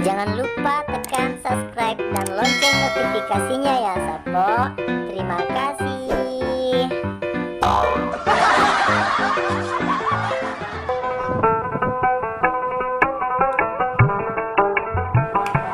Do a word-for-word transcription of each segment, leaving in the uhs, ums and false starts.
Jangan lupa tekan subscribe dan lonceng notifikasinya ya, Sappo. Terima kasih.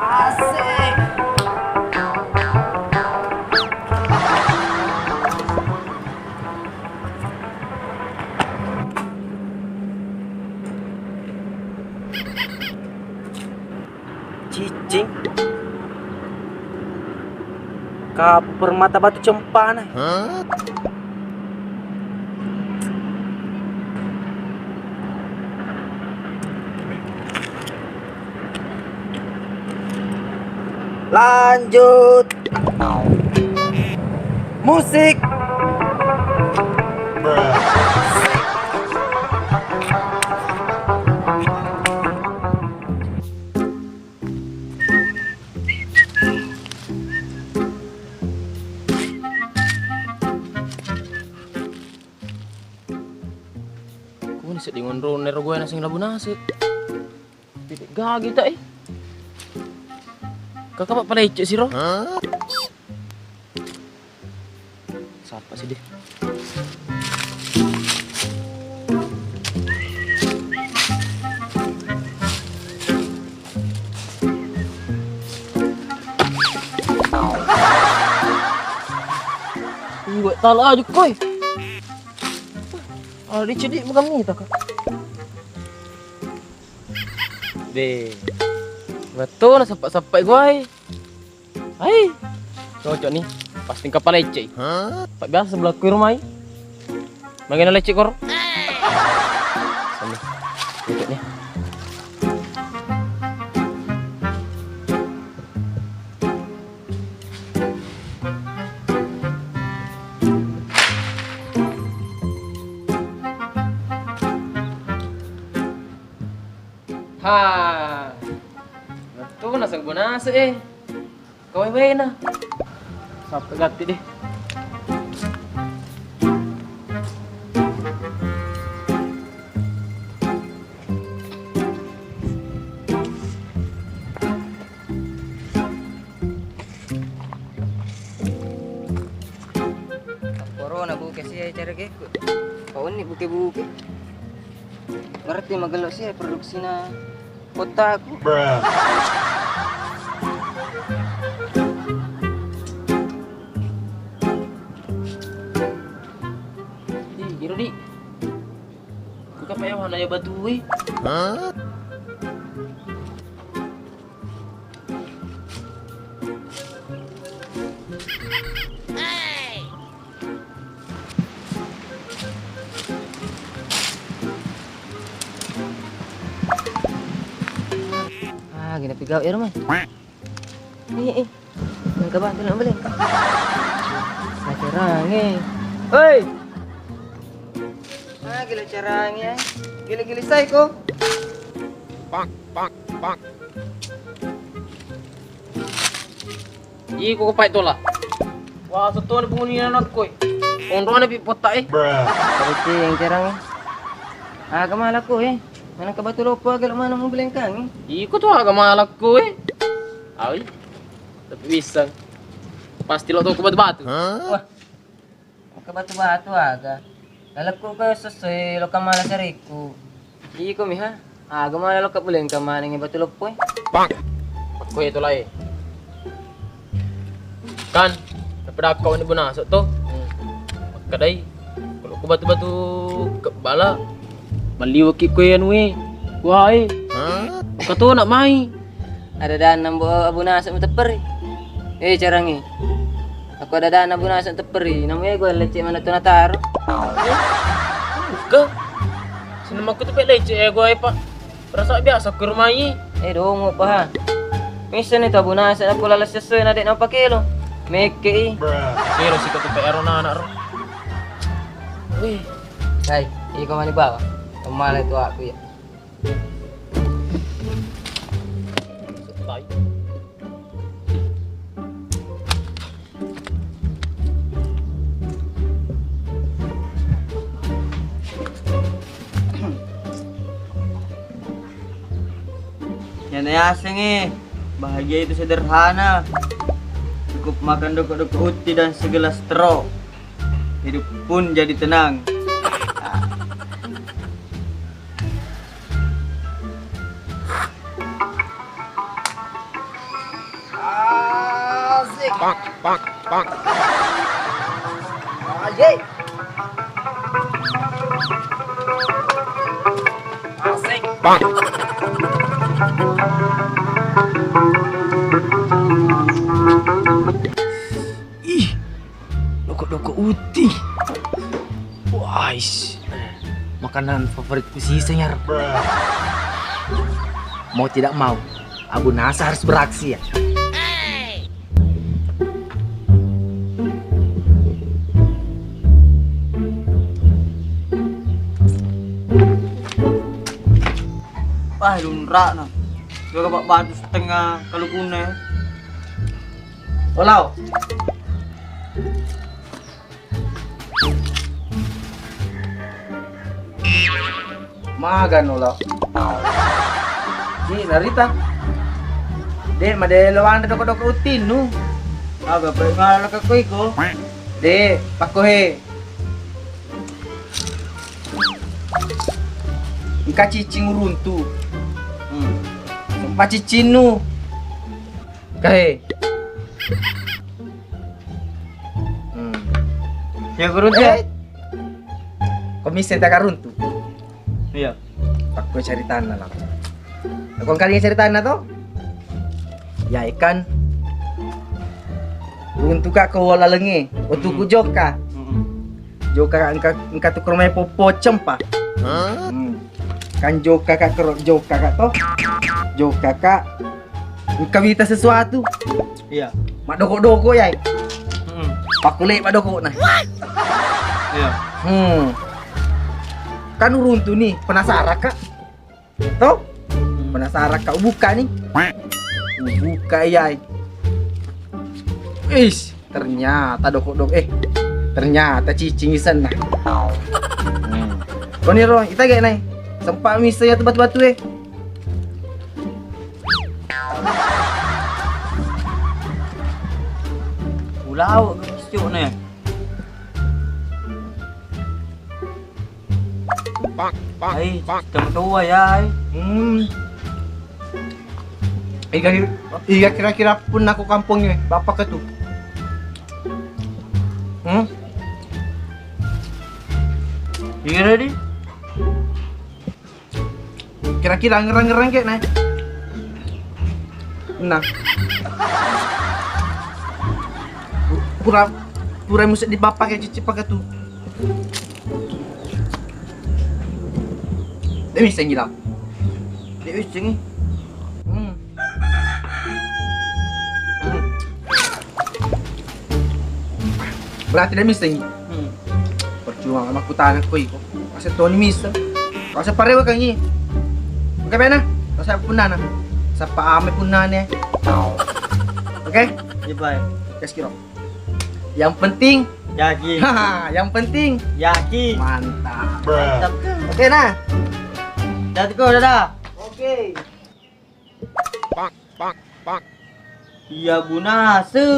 Asik. Cicing. Kapur mata batu cempana. Lanjut. Musik. Kuni sedding onronna ero goe naseng labu nase. Pede gagi tak, eh. Kakak pak palecce siro. Sapa sih deh? Iwa tala aja koi. Ada di cedi bukan minta kak. Deh. Betul na sepak-sepak gua. Hai. Cocok nih. Pasti engka palecce. Pak biasa sebelah kui rumah. Magana lecce koro. Sini. Cocok nih. Ha. Betul naseng bonase eh. Kau wena. Sampai ganti deh. Corona buke sih cara geku. Kau ini buke-buke. Berarti magello sih produksina kotaku. Di, giro di. Ku kape ya wana ya batu eh. Ah, gini pigau ya rumah. Eh, eh. Nengka batu nak boleh. Acarang eh. Hei. Ah, gila carang ya. Gila-gila saya kok. Pak, pak, pak. Iko ko pai tola. Wah, settoni penghuni anakku. Onrona pi potta eh. Berarti yang cerang. Aga malaku eh. Mana ke batu lopo aga lo mana mau belengkang eh. Iko tu aga malaku eh. Awi. Tapi bisa. Pasti lo toko batu-batu. Wah. Engka batu-batu aga. Lalekku ko sesuai lokka mala sarekku. Iko miha. Aga mala lokka pole engka manengngi batu loppo e. Pak. Ko itu lai. Kan, tapi dakka ini bunasuk to. Makkedai. Kalau ku batu-batu kebbala. Malliwekki ko anu e. Wae. Engka to nak mai. Ada dana mbo Abu Nasib mutepperi. Eh, carangi. Aku ada dana Abu Nasib tepperi. Namu ego lecce mana tu nataro. Ke? Seneng aku tu pe lecce ego ai, Pak. Perasa biasa ke rumah i. Eh, dongo, Pak. Misalnya tu Abu Nasib aku lalas sesuai na dek napa kelo. Meke i. Kelo sih tu pe aro anak ro. Wih. Hai, iko mani bawa. Kemana itu aku ya? Ya, Neasengnge, bahagia itu sederhana. Cukup makan doko-doko utti dan segelas tero, hidup pun jadi tenang. Asik. Pak, pak, pak. Asik. Pak. Ih, doko-doko utti. Wais, makanan favoritku siseng ya. Mau tidak mau, Abu Nasa harus beraksi ya. Wah, lunra na. Dua batu setengah kalau kuna. Olau. Maga nolo. Di narita. De, madelo anre doko-doko uttinnu. Aga pe ngala ka ko iko. De, pakko he. Engka cicing uruntu. Hmm. Sempa cicinnu. Kae. Hmm. Ya, guru, ya. Eh. Komisi tak runtu. Iya. Pakko caritanna lah. Kau kali caritanna to? Ya ikan. Runtu ka ko lalengnge. Otu ku joka. Mm-mm. Joka engka, engka tu keromai popo cempa. Hmm. Kan jokka ka kero, jokka ka to. Jokka ka engka wita sesuatu. Iya. Madoko-doko ya. Hmm. Pakule madoko na. Iya. Hmm. Kan uruntu ni, penasaran ka. To? Hmm. Penasaran ka, buka ni. Buka ya. Is. Ternyata doko-doko, eh, ternyata cicing isenna. Hmm. Koni ro, ita ge nai. Sempat misa ya tu batu-batu eh. Ulau ke piscuk ne. Pak, pak, ai, pak. Tong tua ya, ai. Hmm. Iga, iga kira-kira pun aku kampungnya, bapak ke tu. Hmm? Iya, ready? Kira-kira ngerang-ngerang kayak, nah. Nah. Pura, pura musik di bapak kayak cicip pakai tu. De' misseng ilang. De' misseng. Hmm. Hmm. Berarti de' misseng. Hmm. Percuma makkutana ko iko. Masa toni misseng. Masa parewa kangi. Oke, pena. Masa punnana. Sapa ame punnane. Oke? Iya, baik. Oke, sekiro. Yang penting yakin. Haha, yang penting yakin. Mantap. Mantap. Oke, nah. Dadah, Ko, dadah. Oke. Pak, pak, pak. Iya, Bu Nasu.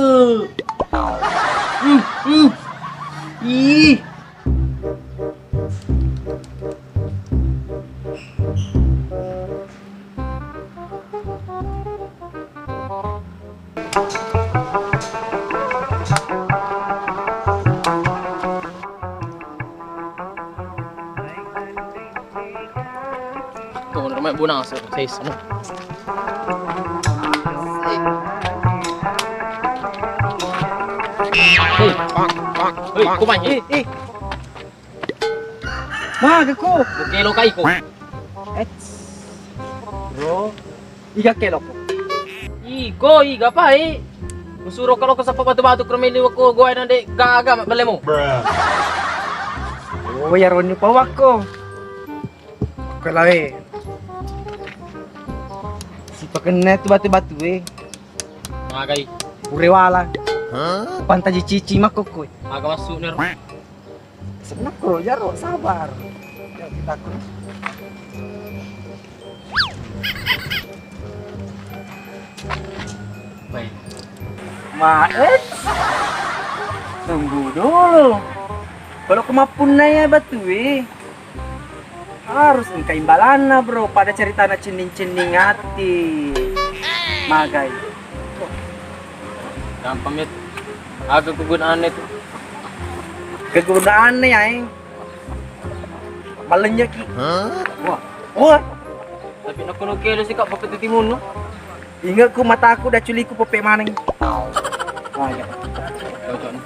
Hmm, hmm. Ih. Tuh, namanya Bu Nasu, saya sama. Hei, Pak, Pak, hei, Pak. Kumanya? Eh, eh. Maga ko? Oke, lo kai ko. Eits. Bro, iga ke loko? Iko, iga pai? Usuro kalau ke sapa batu-batu kermeli wako goai nande gaga mak belemu. Oh, ya roni pawakko. Oke lah, we. Si pakenna tu batu-batu, we. Magai. Urewala. Hah? Pantaji cici makkokko. Maga masuk ner. Senang ko, jaro, sabar. Ya, kita ko. Pak, eits. Tunggu dulu. Kalau kemappunnai batui, harus engka imbalanna, bro. Pada ceritana cenning-cenning ati. Magai. Gampang, Mit. Aga kegunaanna itu? Kegunaanna ya, eh. Malennyeki. Wah. Wah. Tapi nakkono kelo sih, Kak, pakai timunnu. Ingatku mataku dah culiku pepe maneng. Wah, ya. Cocok nih.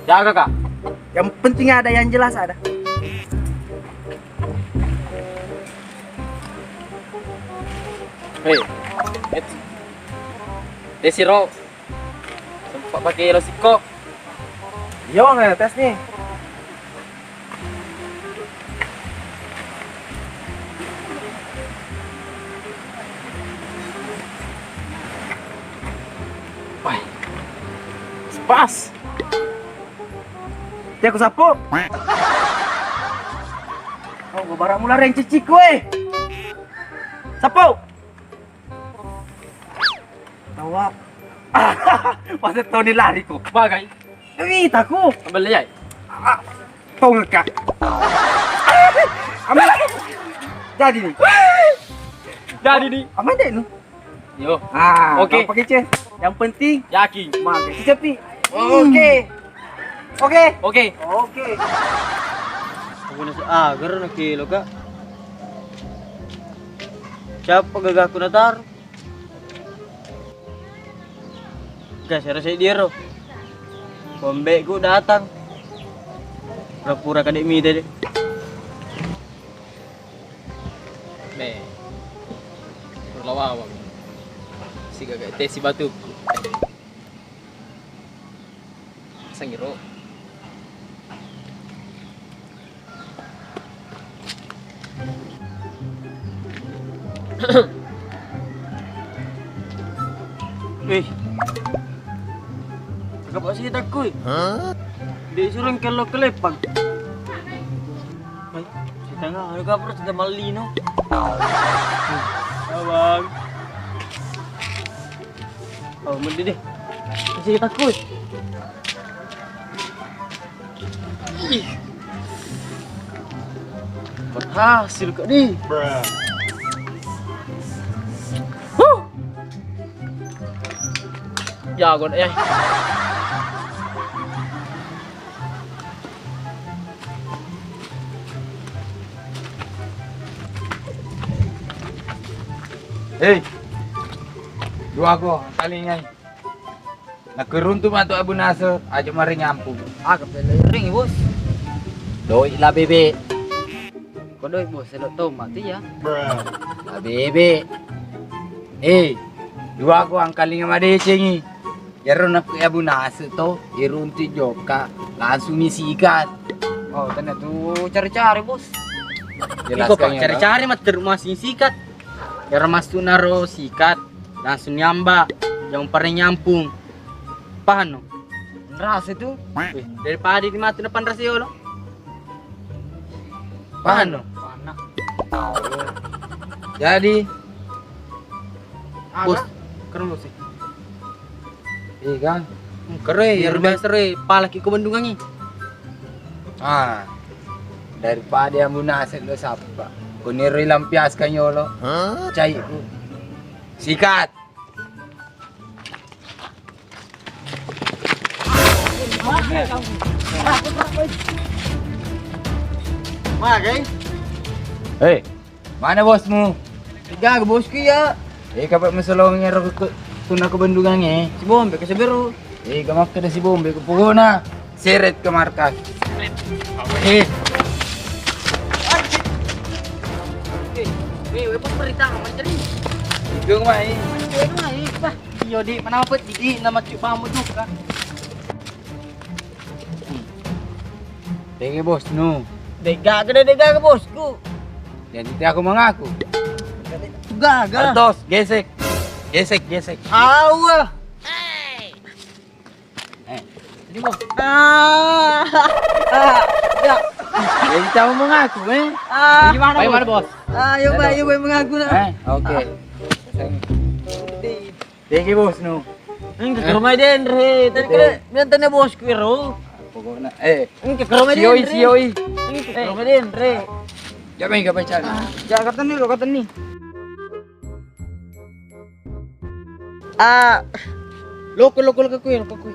Jaga, Kak. Yang penting ada, yang jelas ada. Hei, Mit. Desi, ro. Sempat pakai lo siko. Yo, ngetes nih. Wah. Pas. Tiaku sapu. Oh, gua barang mula renciciku, eh. Sapu. Tawa. Pas toni lari ku. Bagai. Wih, taku. Ambil ya. Ah, tongka. Ambil. Jadi nih. Jadi nih. Apa deh nu? Yo. Ah, oke. Apa kece? Yang penting yakin. Mangga si cepi. Oke. Oke. Oke. Oke. Aku nasi agar nak kilo, Kak. Siapa gagaku natar? Gas, harus dia ro. Bombeku datang. Pura-pura kadek mite deh. Nih. Perlu awang. Siga gak tesi batuku. Sengiro. Eh. Agak apa sih takut? Dia suruh kello kelepang. Hai, setengah, ada kabar sudah malino. Abang. Oh, mending deh. Masih takut. Ih. Berhasil kok nih. Huh. Jago ya. Hei, dua ko, angkalingai. Nakkeruntu matu Abu Nasr, aja mari nyampung. Ah, kepele ring, Bos. Doi lah, Bebe. Ko doi, Bos, selo to mati ya. Lah, Bebe. Eh, dua ko angkalinga madecengi. Iyaro nakku Abu Nasr to, iruntu jokka, langsung ni sikat. Oh, tena tu cari-cari, Bos. Iko, Pak, cari-cari matteru masing sikat. Iyaro massu naro sikat, langsung nyamba, yang pernah nyampung. Paham no? Rasa tu. Wih, daripada di matu depan rasa yolo. Paham no? Panak. Jadi, Bos, keren, Bos. Iya kan? Kere, ya biasa re, palaki ko bendungangi. Ah, daripada yang munasib lo sapa. Kuniro ilampiaskan yolo. Cai ku. Sikat. Magai. Hei, mana bosmu? Gaga bosku ya. Eh, kapak mesolong ero ku, ku, kuna ko bendungange. Si Bombe ke sebero. Eh, gamak keda si Bombe ku pogona. Seret ke markas. Eh. Eh, eh, we pun berita sama jadi. Itu mai. Itu mai, Pak. Iyo, di mana apa, di nama cuk bambu juga. Dege bosnu. Dega gede dega ke bosku. Jadi aku mengaku. Gaga. Artos, gesek. Gesek, gesek. Awa. Eh, ini bos. Ah. Ah. Ya. Jadi kamu mengaku, eh? Ah. Gimana, bos? Ayo, Pak, ayo, Pak, mengaku nah. Eh, oke. Di. Thank you, bos, no. Engka ke rumah denre. Tadi kira bilang tanya bosku ero. Pokoknya, eh, engka ke rumah sioi, denre. Sioi. Engka ke rumah denre. Jangan, jangan, jangan. Jakarta nih, lo kata nih. Ah, loko, loko, loko kui, loko kui.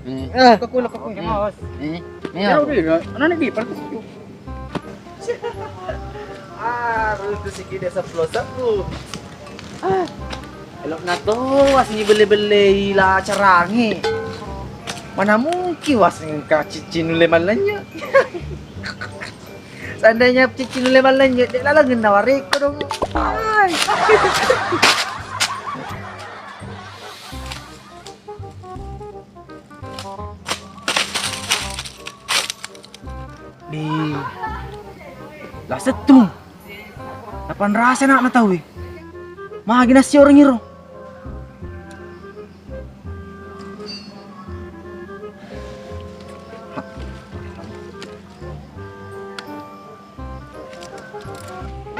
Eh. Ah, loko kui, loko kui. Eh. Awas. Eh. Ini apa? Anak ni, panas. Ah, runtu sigi desa pulau Sabu. Ah, elok nato wasni belle-belle ila carangi. Mana mungkin wasni ka cici nulle mallenye. Seandainya cici nulle mallenye, de' lalengenna wareko dong. Ai. Di la settung. Napanrasa nak na tau e. Magi nasi orang iro.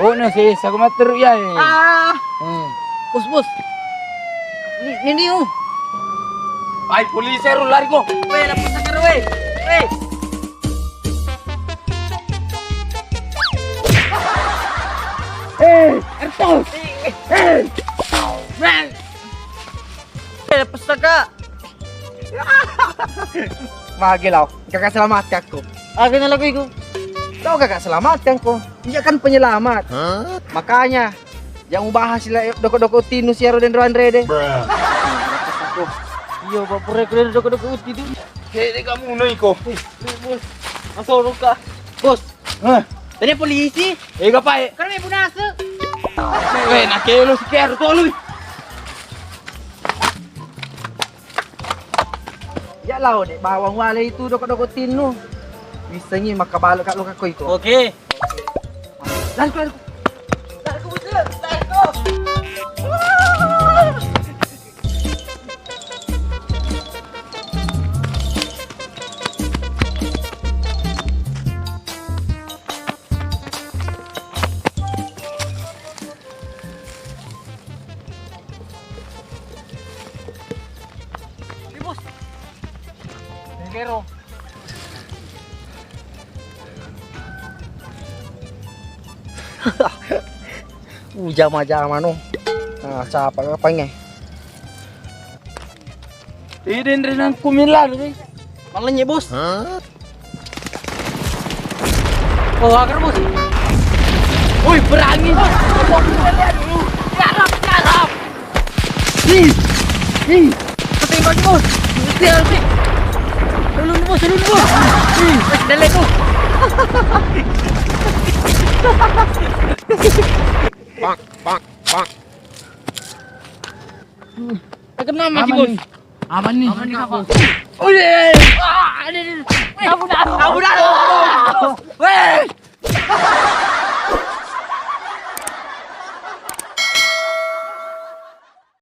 Oh, no, si, saku matteru ya, eh. Ah. Hmm. Bos, bos. Ni, ni, ni, oh. Ai, polisi ro lari ko. Weh, lepas sakar, weh. Weh. Eh, Ertos. Eh. Eh, lepas sakar. Magi lau, kakak selamatkan ku. Aga nalakuiku? Kau kakak selamatkan ku. Iya kan penyelamat. Hah? Makanya, jangan bahas sila doko-doko tinu siaro dan roan rede. Iya, Pak, pura kalian doko-doko uti tu. Hei, kamu noi ko. Eh, bos. Masuk luka. Bos. Hah? Tadi polisi. Eh, gapai? Kan main punase. Eh, nak kelo si Ker tolui. Ya lao, dek bawang wale itu doko-doko tinu. Misengi maka balo kak lo kakoi ko. Oke. Lari ko, lari ko. Lari ko, bos. Lari ko. Bos. Kero. Ujama-jama no. Nah, siapa ngapain ya? Idin rinang kumillar ni. Malenye, bos. Oh, agar, bos. Woi, berani, bos. Tiarap, tiarap. Ih, ih. Ketembak, bos. Tiarap, nih. Dulu, bos, dulu, bos. Ih, masih dalam tu. Pak, pak, pak. Kenapa, bos? Aman nih. Aman nih, Kak, bos. Oh, iya, iya, iya. Ah, ada, ada.